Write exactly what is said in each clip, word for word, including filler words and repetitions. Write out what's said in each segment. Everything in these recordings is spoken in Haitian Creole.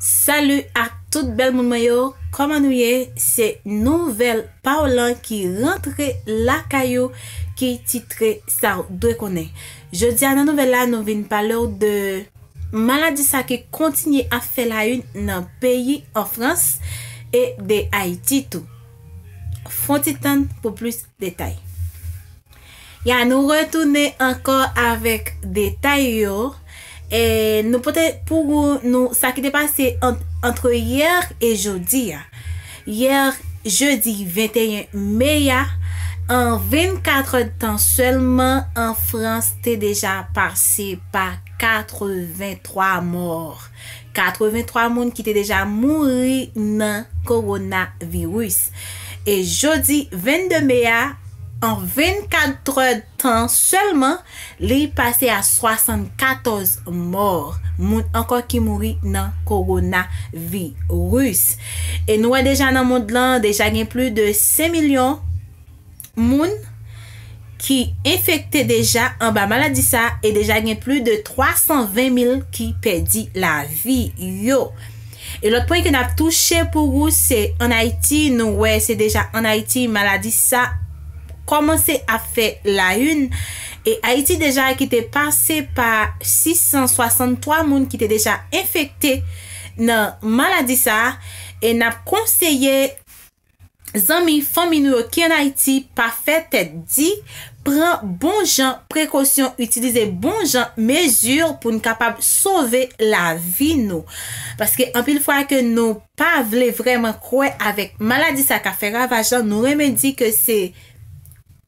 Salut ak tout bèl moun mwen yo, kòman nou ye? Se nouvèl Paolan ki rantre lakay ou ki titre Sa w dwe konnen. Jodi a nan nouvèl la, nou vin pale w de maladi sa ki kontinye ap fè la une nan peyi an Frans e de Ayiti tou. Fon ti tann pou plis detay. Ya, nou retounen ankò avèk detay yo. E nou pote pou nou sa ki te pase ant, antre yè e jodi a. Yè, jedi venteyen me a, an vennkat èdtan sèlman, an Frans te deja pase pa katrevenntwa mò. Katrevenntwa moun ki te deja mouri nan kowonaviris. E jodi vennde me a, an vennkat èdtan sèlman, li pase a swasannkatòz mò. Moun ankò ki mouri nan kowonaviris. E nou wè deja nan mond lan, deja gen plis de senk milyon moun ki enfekte deja anba maladi sa e deja gen plis de twasanven mil ki pèdi lavi yo. E lòt pwen ke n ap touche pou ou se ann Ayiti, nou wè se deja ann Ayiti maladi sa kòmanse ap fè la une. E Ayiti deja ki te pase pa sisan swasanntwa moun ki te deja enfekte nan maladi sa. E n ap konseye zanmi, fanmi nou yo ki ann Ayiti, pa fè tèt di, pran bon jan prekosyon, itilize bon jan mezi pou n kapab sove lavi nou. Paske anpil fwa ke nou pa vle vrèman kwè avèk maladi sa k ap fè ravaj lan, nou renmen di ke se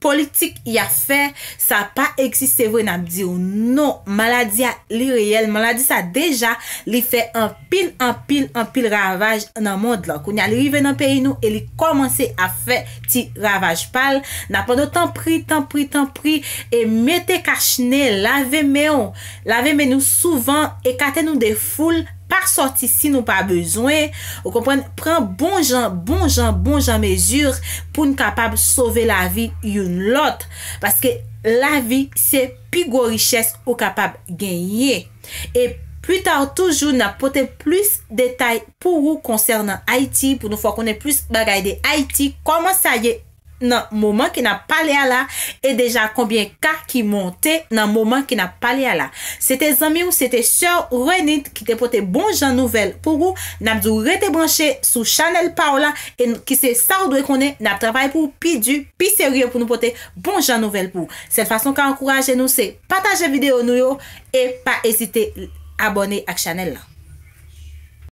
politik y ap fè, sa pa egziste vre, n ap di w non. Maladi a, li reyèl, maladi sa deja, li fè anpil, anpil, anpil ravaj nan mond lan. Kounye a, li rive nan peyi nou e li kòmanse ap fè ti ravaj pa l. N ap mande w tanpri, tanpri, tanpri, e mete kach nen, lave men w, lave men nou souvan, ekate nou de foul, pa sòti si nou pa bezwen, ou konprann, pran bon jan, bon jan, bon jan mezi pou n kapab sove lavi youn lòt. Paske lavi se pi gwo richès ou kapab genyen. E pita toujou, n ap pote plis detay pou ou konsènan Ayiti, pou nou fè w konnen plis bagay de Ayiti, kòman sa ye nan moman ke n ap pale a la, e deja konbyen ka ki monte nan moman ke n ap pale a la. Se te zanmi w, se te sè w Renit ki te pote bon jan nouvèl pou ou. N ap di w rete branche sou chanèl pa w la, e n-, ki se Sa w dwe konnen, n ap travay pou w pi di, pi serye pou nou pote bon jan nouvèl pou ou. Sèl fason ka ankouraje nou se pataje videyo nou yo e pa ezite abòne ak chanèl la.